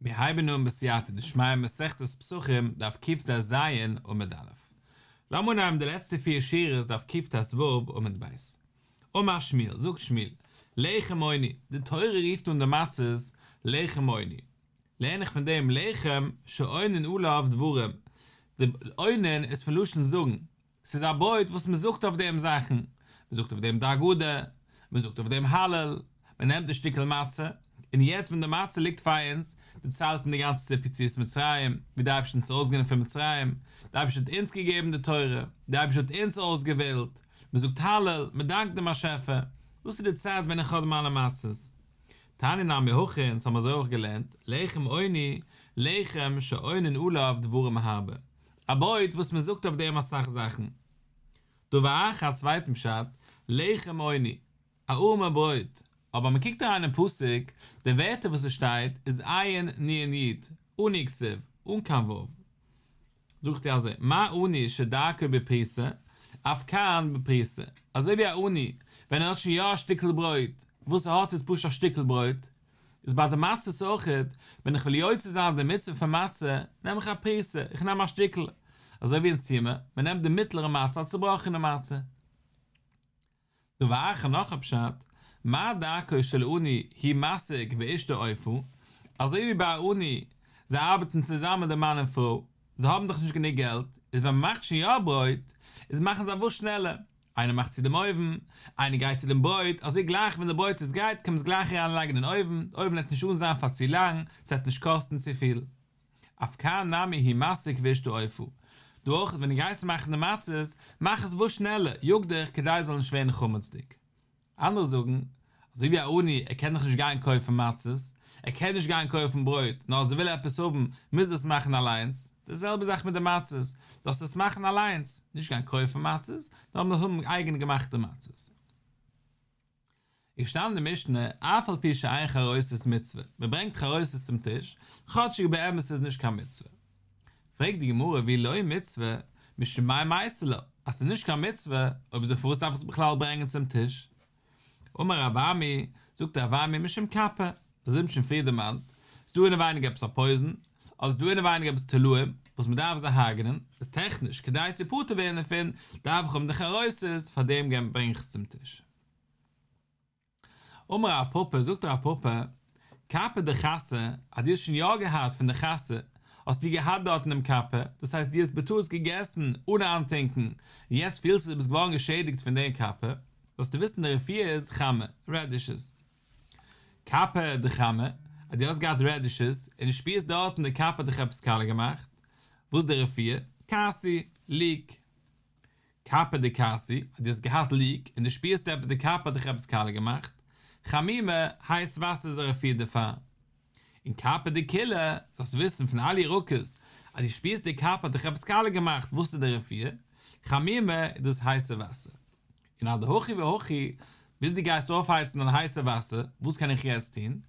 מיר הייבן אן בסייעתא דשמיא מסכת פסחים דף קט"ז עמוד א'. לאמיר אנהייבן די לעצטע פיר שורות דף קט"ו עמוד ב'. אמר שמואל, זאגט שמואל, לחם עוני, די תורה רופט אן די מצות לחם עוני. לערן איך פון דעם לחם שעונין עליו דברים, די עונין איז פון לשון זאגן, ס'איז א ברויט וואס מען זאגט אויף דעם זאכן, מען זאגט אויף דעם די הגדה, מען זאגט אויף דעם הלל, מען נעמט די שטיקל מצה, און יעצט ווען די מצה ליגט פאר אונז, דערציילט מען די גאנצע סיפור יציאת מצרים, ווי די אייבערשטער האט אונז ארויסגענומען פון מצרים, די אייבערשטער האט אונז געגעבן די תורה, די אייבערשטער האט אונז אויסגעוועלט, מען זאגט הלל, מען דאנקט דעם באשעפער, דאס איז די צייט ווען איך האב מיינע מצות. תניא נמי הכי, אונז האבן אזוי אויך געלערנט, לחם עוני, לחם שעונין עליו דברים הרבה. א ברויט וואס מען זאגט אויף דעם אסאך זאכן. דבר אחר א צווייטן פשט, לחם עוני, א ארעמע ברויט, אבער מען קוקט אריין אין פסוק, די ווערטער וואס עס שטייט איז עיין נון יוד, עני כתיב, אן קיין ו'. זאגט ער אזוי, מה עני שדרכו בפרוסה, אף כאן בפרוסה, אזוי ווי א עני, ווען ער האט שוין יא א שטיקל ברויט, וואס ער האט איז פשוט א שטיקל ברויט, איז ביי די מצות אויכעט, ווען איך וויל יוצא זיין די מצוה פון מצה, נעם איך א פרוסה, איך נעם א שטיקל, אזוי ווי אונז טוען מיר, מען נעמט די מיטלערע מצה, א צובראכענע מצה. דבר אחר נאך א פשט, מה דרכו של עני הוא מסיק ואשתו אופה, אזוי ווי ביי א עני, זיי ארבעטן צוזאמען די מאן און פרוי, זיי האבן דאך נישט גענוג געלט, איז ווען מען מאכט שוין יא ברויט, איז מאכן זיי וואס שנעלער, איינער מאכט צו דעם אויוון, איינער גייט צו דעם ברויט, אזוי גלייך ווען די ברויט איז גרייט קען מען עס גלייך אריין לייגן אין אויוון, די אויוון וועט נישט אן זיין פאר צו לאנג, ס'וועט נישט קאסטן צופיל. אף כאן נמי הוא מסיק ואשתו אופה. דא אויך ווען דו גייסט מאכן די מצות, מאך עס וואס שנעלער, יאג דיך כדי עס זאל נישט ווערן חמצ'דיג. אנדערע זאגן, אזוי ווי א עני, ער קען דאך נישט גיין קויפן מצות, ער קען נישט גיין קויפן ברויט, נאר אז ער וויל עפעס האבן, מוז ער עס מאכן אליינס, די זעלבע זאך מיט די מצות, זאלסט עס מאכן אליינס, נישט גיין קויפן מצות, נאר מ'זאל האבן אייגענע געמאכטע מצות. איז געשטאנען אין די משנה, אף על פי שאין חרוסת מצוה, מען ברענגט חרוסת צום טיש, כאטשיג באמת איז נישט קיין מצוה. פרעגט די גמרא ואי לא מצוה, משום מאי מייתי לה, אז ס'איז נישט קיין מצוה, אויב אזוי פארוואס דארף איך עס בכלל ברענגען צום טיש? אמר רב אמי, זאגט רב אמי משום קפא, אזוי ווי מ'האט שוין פריער דערמאנט, ס'איז דא אינעווייניג עפעס א פויזן, אדער ס'איז דא אינעווייניג עפעס תולעים, וואס מ'דארף זיי הרג'נען, איז טעכניש, כדי צו פטור ווערן דערפון, דארף איך האבן די חרוסת, פארדעם ברענג איך עס צום טיש. אמר רב פפא, זאגט רב פפא, קפא דחסא, אז דו האסט שוין יא געהאט פון די חסא, האסטו געהאט דארטן דעם קפא, דאס הייסט דו האסט בטעות געגעסן אן איינטונקן, און יעצט פילסטו דו ביסט געווארן געשעדיגט פון דעם קפא, זאלסטו וויסן די רפואה איז חמאה, רעדישעס. קפא דחמאה, אז דו האסט געהאט רעדישעס, און דו שפירסט דארטן די קפא האט דיך עפעס קאליע געמאכט, וואס איז די רפואה? כסי, ליק. קפא דכסי, אז דו האסט געהאט ליק און דו שפירסט עפעס די קפא האט דיך עפעס קאליע געמאכט, חמימא, הייס וואסער איז א רפואה דערפאר. און קפא דכולא, זאלסט וויסן פון אלע ירקות, אז דו שפירסט די קפא האט דיך עפעס קאליע געמאכט, וואס איז די רפואה? חמימא, איז דאס הייסע וואסער. און אדהכי והכי, ביז דו גייסט אויפהייצן דיין הייסע וואסער, וואס קען איך יעצט טון?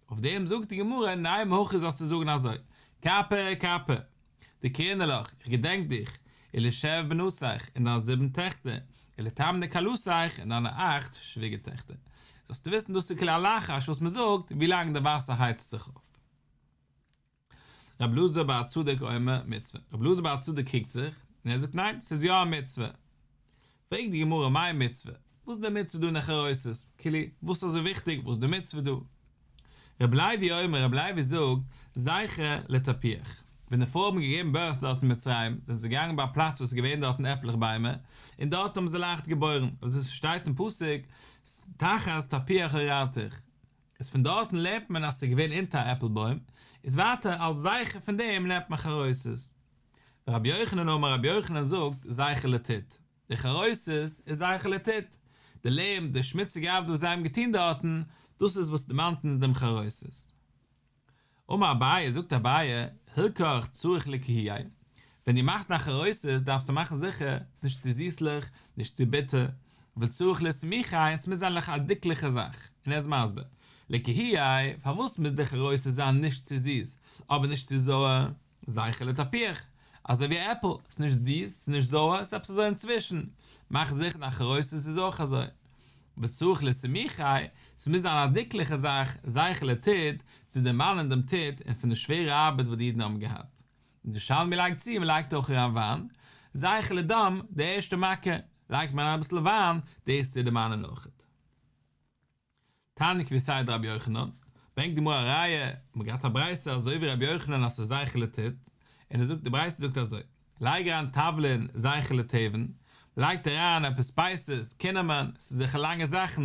אויף דעם זאגט די גמרא, נימא הכי זאלסטו זאגן אזוי, קפא קפא, די קערנעלעך, איך געדענק דיך, ולשבע בנותיך, און דיינע זיבן טעכטער, ולתמני כלותיך, און דיינע אכט שוויגער טעכטער. זאלסטו וויסן דאס איז כאילו א לחש וואס מען זאגט ווי לאנג די וואסער הייצט זיך אויף. רבי אלעזר בר צדוק אומר מצוה, רבי אלעזר בר צדוק קריגט זיך, און ער זאגט ניין, ס'איז יא א מצוה. פרעגט די גמרא מאי מצוה, וואס איז די מצוה דא אין די חרוסת, כאילו, וואס איז אזוי וויכטיג, וואס איז די מצוה דא? רבי לוי אומר, רבי לוי זאגט, זכר לתפוח, ווען די פרויען האבן געגעבן בירט דארט אין מצרים, זענען זיי געגאנגען ביי א פלאץ וואס איז געווען דארטן עפלעך ביימער, און דארט האבן זיי לייכט געבוירן, אזוי ווי ס'שטייט אין פסוק, תחת תפוח עוררתיך, איז פון דארטן לערנט מען אז ס'איז געווען אונטער א עפל בוים, איז ווייטער אלס זכר פון דעם לערנט מען חרוסת. ורבי יוחנן אמר רבי יוחנן זאגט זכר לטיט, די חרוסת איז זכר לטיט, די ליים, די שמוציגע עבודה וואס זיי האבן געטון דארטן, דאס איז וואס דערמאנט אונז דעם חרוסת. אמר אביי, זאגט אביי, הלכך צריך לקהויי, ווען דו מאכסט א חרוסת דארפסטו מאכן זיכער ס'איז נישט צו זיסלעך, נישט צו ביטער, וצריך לסמיכיה און ס'מוז זיין א דיקליכע זאך, און ער איז מסביר, לקהויי, פארוואס מוז די חרוסת זיין נישט צו זיס, אבער נישט צו זויער, זכר לתפוח, אזוי ווי א עפל, ס'איז נישט זיס, ס'איז נישט זויער, ס'איז עפעס אזוי אינצווישן, מאך זיכער דיין חרוסת איז אויך אזוי. אבער צריך לסמוכיה, ס'מוז זיין א דיקליכע זאך, זכר לטיט, צו דערמאנען דעם טיט און פון די שווערע ארבעט וואס די אידן האבן געהאט. און די ירושלמי לייגט צו, מ'לייגט אויך אריין וויין, זכר לדם, די ערשטע מכה, לייגט מען אריין אביסל וויין, דאס צו דערמאנען אויכעט. תניא כוותיה דרבי יוחנן, ברענגט די גמרא א ראיה, מ'האט געהאט א ברייתא אזוי ווי רבי יוחנן אז ס'איז זכר לטיט, און ער זאגט די ברייתא זאגט אזוי, לייג אריין תבלין זכר לתבן, מ'לייגט אריין עפעס ספייסעס, קינאמאן, ס'איז זיכער לאנגע זאכן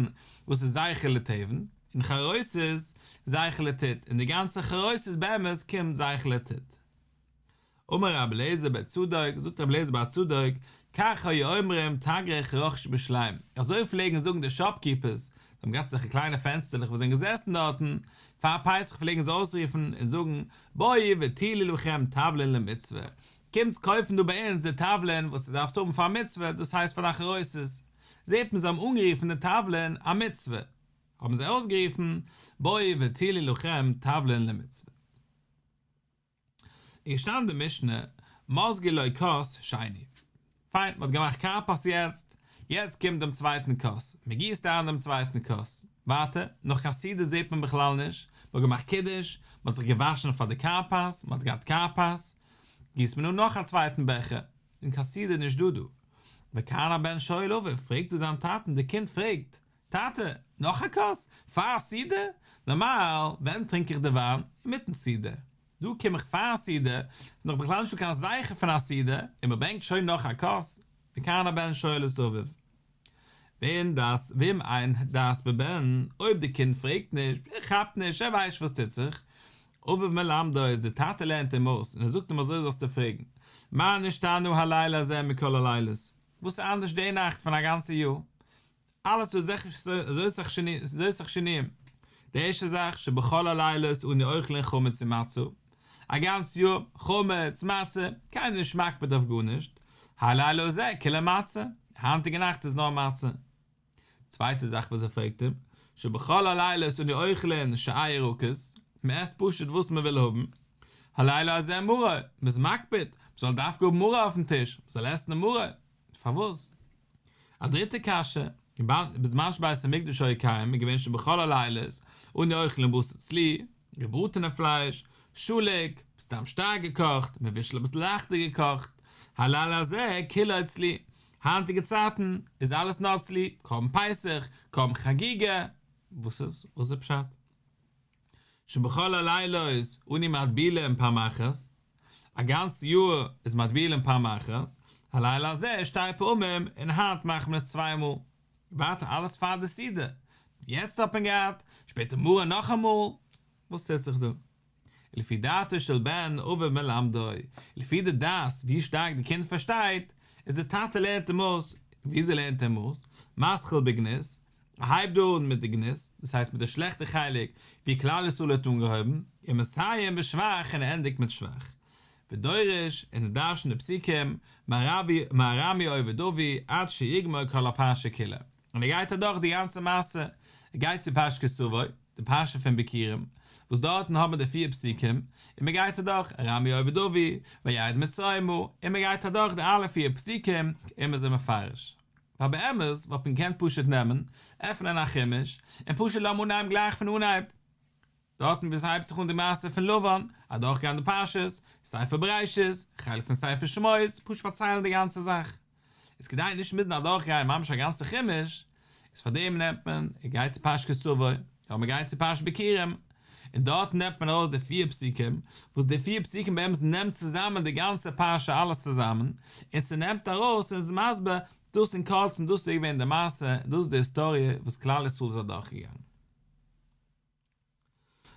וואס איז זכר לתבן, און חרוסת זכר לטיט, און די גאנצע חרוסת באמת קומט זכר לטיט. אמר רבי אליעזר בר צדוק, זאגט רבי אליעזר בר צדוק, כך היו אומרים תגרי כרך שבירושלים, אזוי פלעגן זאגן די שאפקיפערס, זיי האבן געהאט אזעלכע קליינע פענסטערלעך וואס זענען געזעסן דארטן, פאר פסח פלעגן זיי אויסרופן און זאגן, בואו וטילו לכם תבלין למצוה, קומטס קויפן דא ביי אונז די תבלין וואס דו דארפסט האבן פאר א מצוה, דאס הייסט פאר דיין חרוסת. זעט מען זיי האבן אנגערופן די תבלין א מצוה, האבן זיי אויסגערופן, בואו וטילו לכם תבלין למצוה. איז געשטאנען די משנה, מזגו לו כוס שני. פיין, מ'האט געמאכט כרפס יעצט, יעצט קומט דעם צווייטן כוס, מ'גיסט אריין דעם צווייטן כוס. ווייטער, נאך קיין סעודה זעט מען בכלל נישט, מ'האט געמאכט קידוש, מ'האט זיך געוואשן פאר די כרפס, מ'האט געהאט כרפס, גיסט מען אן נאך א צווייטן בעכער, און קיין סעודה נישט דא דא. וכאן הבן שואל אביו, פרעגט דא זיין טאטן, די קינד פרעגט, טאטע, נאך א כוס? פאר א סעודה? נארמאל, ווען טרינק איך די וויין? אינמיטן סעודה. דא קום איך פאר סעודה, ס'איז נאך בכלל נישטא קיין זכר פון א סעודה, און מ'ברענגט שוין נאך א כוס, וכאן הבן שואל את אביו. ואין דעת ואם אין דעת בבן, אויב די קינד פרעגט נישט, ער כאפט נישט, ער ווייסט נישט וואס טוט זיך, אביו מלמדו איז די טאטע לערנט אים אויס, און ער זאגט אים אזוי זאלסטו פרעגן, מה נשתנה הלילה הזה מכל הלילות, וואס איז אנדערש די נאכט פון א גאנצע יאר? אלעס איז אזוי סאך שינויים. די ערשטע זאך, שבכל הלילות אנו אוכלין חמץ ומצה, א גאנץ יאר, חמץ, מצה, קיינער איז נישט מקפיד אויף גארנישט, הלילה הזה כולו מצה, היינטיגע נאכט איז נאר מצה. צווייטע זאך וואס ער פרעגט אים, שבכל הלילות אנו אוכלין שאר ירקות, מען עסט פשוט וואס מען וויל האבן, הלילה הזה מרור, מען איז מקפיד, מען זאל דווקא האבן מרור אויפן טיש, מען זאל עסן מרור, פארוואס? א דריטע קשיא, בזמן שבית המקדש היה קיים איז געווען שבכל הלילות אנו אוכלים בשר צלי, געבראטענע פלייש, שלוק, סתם שטארק געקאכט, מבושל אביסל לייכטער געקאכט, הלילה הזה כולו צלי, היינטיגע צייטן איז אלעס נאר צלי, קרבן פסח, קרבן חגיגה, וואס איז? וואס איז פשט? שבכל הלילות אנו מטבילין פעם אחת, א גאנץ יאר איז מטבילין פעם אחת, הלילה הזה שתי פעמים, און היינט מאכט מען עס צוויי מאל. ווייטער אלעס פאר די סעודה, יעצט האט מען געהאט, שפעטער מרור נאכאמאל, וואס טוט זיך דא? לפי דעתו של בן אביו מלמדו, לפי די דעת ווי שטארק די קינד פארשטייט, איז די טאטע לערנט אים אויס, וויאזוי לערנט ער אים אויס? מתחיל בגנות, ער הייבט אן מיט די גנות, דאס הייסט מיט די שלעכטע חלק ווי כלל ישראל האט אנגעהויבן, און מסיים בשבח און ער ענדיגט מיט שבח. ודורש, און ער דרש'נט די פסוקים, מארמי אובד אבי עד שיגמור כל הפרשה כולה. און ער גייט אדורך די גאנצע מעשה, ער גייט צו פרשת כי תבוא, די פרשה פון ביכורים, וואס דארטן האבן מיר די פיר פסוקים, און מען גייט אדורך ארמי אובד אבי, וירד מצרימה, און מען גייט אדורך די אלע פיר פסוקים, און מען איז זיי מפרש. ווייל באמת וואלט מען געקענט פשוט נעמען, עפענען א חומש, און פשוט לאמיר אנהייבן גלייך פון אנהייב, דארטן וואו עס הייבט זיך אן די מעשה פון לבן, אדורכגיין די פרשות, ספר בראשית, חלק פון ספר שמות, פשוט פארציילן די גאנצע זאך. איז כדי נישט מוזן אדורכגיין ממש א גאנצע חומש, איז פאר דעם נעמט מען, און גייט צו פרשת כי תבוא, אדער מען גייט צו פרשת ביכורים, און דארט נעמט מען ארויס די פיר פסוקים, וואס די פיר פסוקים באמת נעמט צוזאמען די גאנצע פרשה אלעס צוזאמען, און ס'נעמט ארויס און איז מסביר דאס אין קורצן דאס איז געווען די מעשה, דאס איז די היסטאריע וואס כלל ישראל איז אדורכגעגאנגען.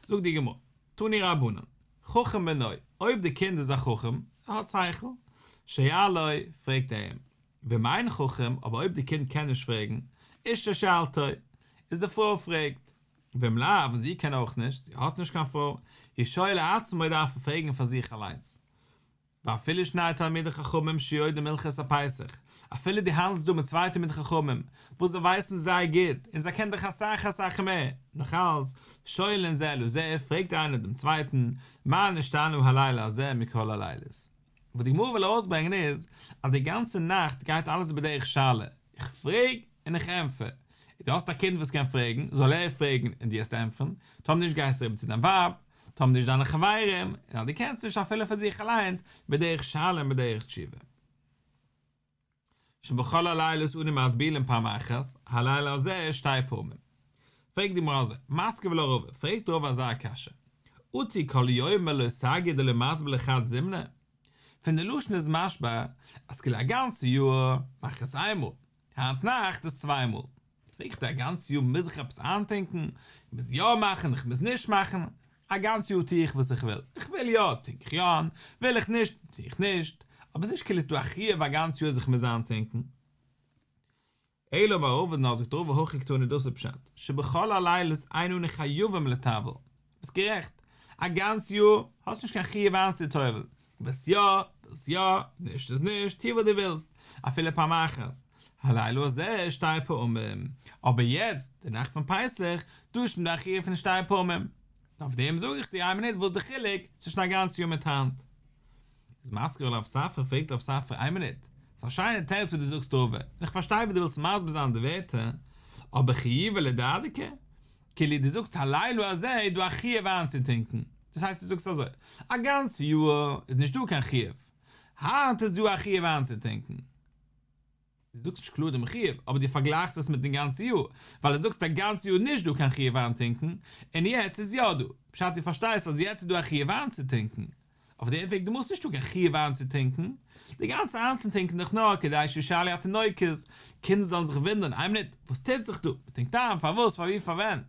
זאגט די גמרא, תנו רבנן, חכם בנו, אויב די קינד איז א חכם, ער האט שכל, שואלו, פרעגט ער אים, ואם אין חכם, אבער אויב די קינד קען נישט פרעגן, אשתו שואלתו, איז די פרוי פרעגט, ואם לאו, זי קען אויך נישט, זי האט נישט קיין פרוי, הוא שואל עצמו דארף ער פרעגן פאר זיך אליינס. ואפילו שני תלמידי חכמים שיודעים הלכות הפסח, אפילו דו האנדלסט דא מיט צוויי תלמידי חכמים וואס זיי ווייסן זייער גוט און זיי קענען דיך אסאך אסאך מער, נאכאלץ, שואלין זה לזה, פרעגט איינער דעם צווייטן, מה נשתנה הלילה הזה מכל הלילות? וואס די גמרא וויל ארויסברענגען איז, אז די גאנצע נאכט גייט אלעס בדרך שאלה, איך פרעג און איך ענטפער. דו האסט א קינד וואס קען פרעגן, זאל ער פרעגן און דו וועסט ענטפערן, טאמער נישט גייסטו אריבער צו דיין ווייב, טאמער נישט דיינע חברים, און אז דו קענסט נישט אפילו פאר זיך אליינס, בדרך שאלה און בדרך תשובה. שבכל הלילות אנו מטבילין פעם אחת, הלילה הזה שתי פעמים. פרעגט די גמרא אזוי, מתקיף לה רבא, פרעגט רבא אזא קשיא, אטו כל יומא לא סגי דלא מטבילי חד זימנא? פון די לשון איז משמע אז כאילו א גאנצע יאר מאך איך עס איינמאל, היינט נאכט איז צוויי מאל. פרעג איך דיר א גאנץ יאר מוז איך עפעס איינטונקן? איך מוז יא מאכן איך מוז נישט מאכן? א גאנץ יאר טו איך וואס איך וויל, איך וויל יא טונק איך יא איין, וויל איך נישט טו איך נישט, אבער ס'נישט כאילו ס'איז דא א חיוב א גאנץ יאר אז איך מוז איינטונקן. אלא אמר רבא נאר זאגט רבא הכי קתני דאס איז פשט, שבכל הלילות אין אנו חייבים לטבל, ביסט גערעכט, א גאנץ יאר האסט נישט קיין חיוב איינצוטובל'ן, ווילסט יא, ווילסט יא, נישט איז נישט, טו וואס דו ווילסט, אפילו פעם אחת, הלילה הזה שתי פעמים, אבער יעצט, די נאכט פון פסח, דא איז שוין דא א חיוב פון שתי פעמים, און אויף דעם זאג איך דיר איין מינוט וואס איז די חילוק צווישן א גאנץ יאר מיט היינט? איז מתקיף לה רב ספרא, פרעגט רב ספרא איין מינוט, ס'איז א שיינע תירוץ וואס דו זאגסט רבא, און איך פארשטיי ווי דו ווילסט מסביר זיין די ווערטער, אבער חיובא לדדכי? כאילו דו זאגסט הלילה הזה איז דא א חיוב איינצוטונקן, דאס הייסט דו זאגסט אזוי, א גאנץ יאר איז נישט דא קיין חיוב, היינט איז דא א חיוב איינצוטונקן. דו זאגסט נישט קלאר דעם חיוב, אבער דו פארגלייכסט עס מיטן גאנצן יאר, ווייל דו זאגסט א גאנץ יאר איז נישט דא קיין חיוב איינטונקן, און יעצט איז יא דא, פשט דו פארשטייסט אז יעצט איז דא א חיוב איינצוטונקן. אויף דעם פרעגט די גמרא ס'נישטא קיין חיוב איינצוטונקן, די גאנצע איינצוטונקן איז דאך נאר כדי שישאלו התינוקות, קינדער זאלן זיך וואונדערן, איין מינוט, וואס טוט זיך דא, מ'טונקט איין, פארוואס, פארווי, פארווען,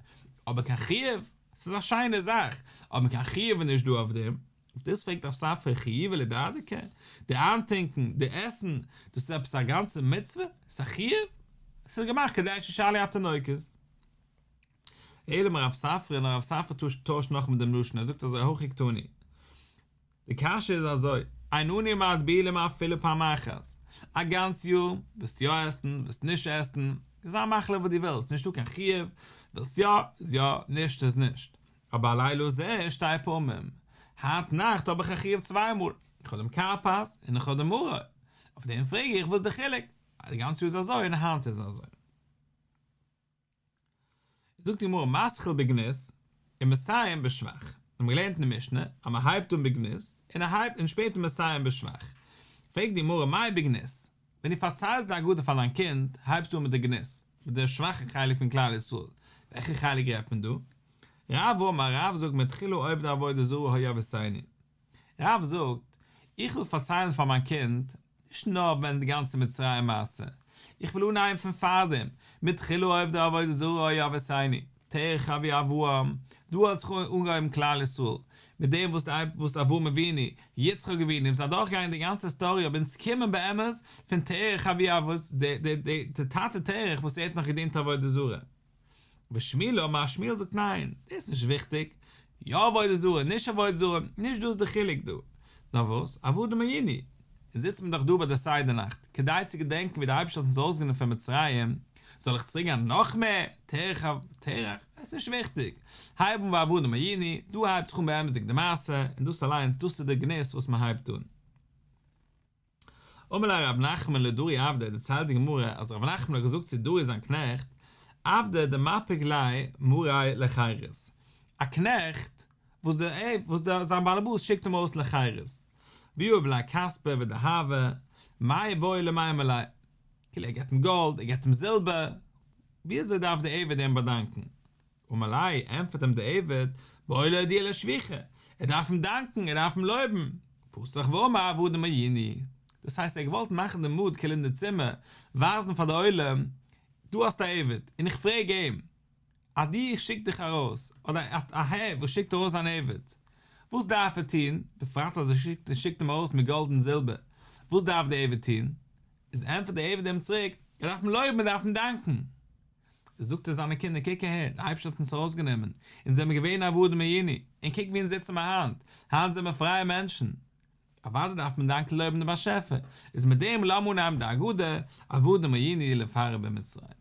אבער קיין חיוב, ס'איז א שיינע זאך, אבער קיין חיוב איז נישט דא אויף דעם, אויף דאס פרעגט רב ספרא חיובא לדדכי, די איינטונקן, די עסן, דאס איז עפעס א גאנצע מצוה? ס'איז א חיוב? ס'איז געמאכט כדי שישאלו התינוקות. אלא אמר רב ספרא, נאר רב ספרא טוישט נאכאמאל דעם לשון, ער זאגט אזוי הכי קתני, די קשיא איז אזוי, אין אנו מטבילין אפילו פעם אחת, א גאנץ יאר, ווילסט יא עסן, ווילסט נישט עסן, זיי מחליט וואס דו ווילסט, נישטא קיין חיוב, ווילסט יא, איז יא, נישט איז נישט, אבער הלילה הזה שתי פעמים, היינט נאכט האב איך א חיוב צוויי מאל, איך האב דעם כרפס און איך האב דעם מרור, אויף דעם פרעג איך וואס איז די חילוק, די גאנץ יאר איז אזוי און היינט איז אזוי. זאגט די גמרא מתחיל בגנות ומסיים בשבח, מיר האבן געלערנט אין די משנה אז מען הייבט אן בגנות און ער הייבט און שפעטער מסיים בשבח, פרעגט די גמרא מאי בגנות, ווען דו פארציילסט די הגדה פאר דיין קינד הייבסטו אן מיט די גנות, מיט די שוואכע חלק פון כלל ישראל, וועלכע חלק רעדט מען דא? רב אמר רב זאגט מתחילה עובדי עבודה זרה היו אבותינו, רב זאגט, איך וויל פארציילן פאר מיין קינד, נישט נאר ווען די גאנצע מצרים מעשה, איך וויל אנהייבן פון פארדעם, מתחילה עובדי עבודה זרה היו אבותינו, תרח אבי אברהם, דא האט זיך אנגעהויבן כלל ישראל, מיט דעם וואס וואס אברהם אבינו, יצחק אבינו, מ'איז אדורכגעגאנגען די גאנצע היסטאריע אבער אונז קומען באמת פון תרח אבי אבות, די טאטע תרח וואס ער האט נאך געדינט עבודה זרה. ושמואל אמר שמואל זאגט ניין, דאס איז נישט וויכטיג, יא עבודה זרה, נישט עבודה זרה, נישט דאס איז די חילוק דא, נאר וואס, עבדים היינו, אונז זיצט מען דאך דא ביי די סדר נאכט, כדי צו געדענקען ווי דער אייבערשטער האט אונז ארויסגענומען פון מצרים, זאל איך צוריק גיין נאך מער, תרח, תרח, עס איז נישט וויכטיג, הייב אן ביי עבדים היינו, דא הייבט זיך אן באמת'דיג די מעשה, און דאס אליינס, דאס איז די גנות וואס מען הייבט אן. אמר ליה רב נחמן לדרי עבדיה, דערציילט די גמרא אז רב נחמן האט געזאגט צו דרי זיין קנעכט, עבדא דמפיק ליה מריה לחירות, א קנעכט וואס דער וואס דער זיין באלעבאס שיקט אים ארויס לחירות, ויהיב ליה כספא ודהבא, מאי בעי למימר ליה, כאילו ער געבט אים גאלד, ער געבט אים זילבער, ווי אזוי דארף דער עבד אים באדאנקען? אמר ליה, ענטפערט אים דער עבד, בעי לאהדויי לשבוחא, ער דארף אים דאנקען, ער דארף אים לויבן, פתח ואמר עבדים היינו, דאס הייסט ער האט געוואלט מאכן די מוד כאילו אין די צימער, ווייזן פאר די עולם, דא האסטו א עבד, און איך פרעג אים, אז דו איך שיק דיך ארויס, אדער א הער וואס שיקט ארויס זיין עבד, וואס דארף ער טון, בפרט אז ער שיקט אים ארויס מיט גאלד און זילבער, וואס דארף דער עבד טון? איז ענטפערט דער עבד אים צוריק, ער דארף אים לויבן, ער דארף אים דאנקען. זאגט ער זיינע קינדער, קוק אהער, דער אייבערשטער האט אונז ארויסגענומען, אונז זעמיר געווען עבדים היינו, און קוק ווי אונז זיצן מיר היינט, היינט זעמיר פרייע מענטשן, אוודאי דארף מען דאנקען לויבן דעם באשעפער, איז מיט דעם לאמיר אנהייבן די הגדה, עבדים היינו לפרעה במצרים.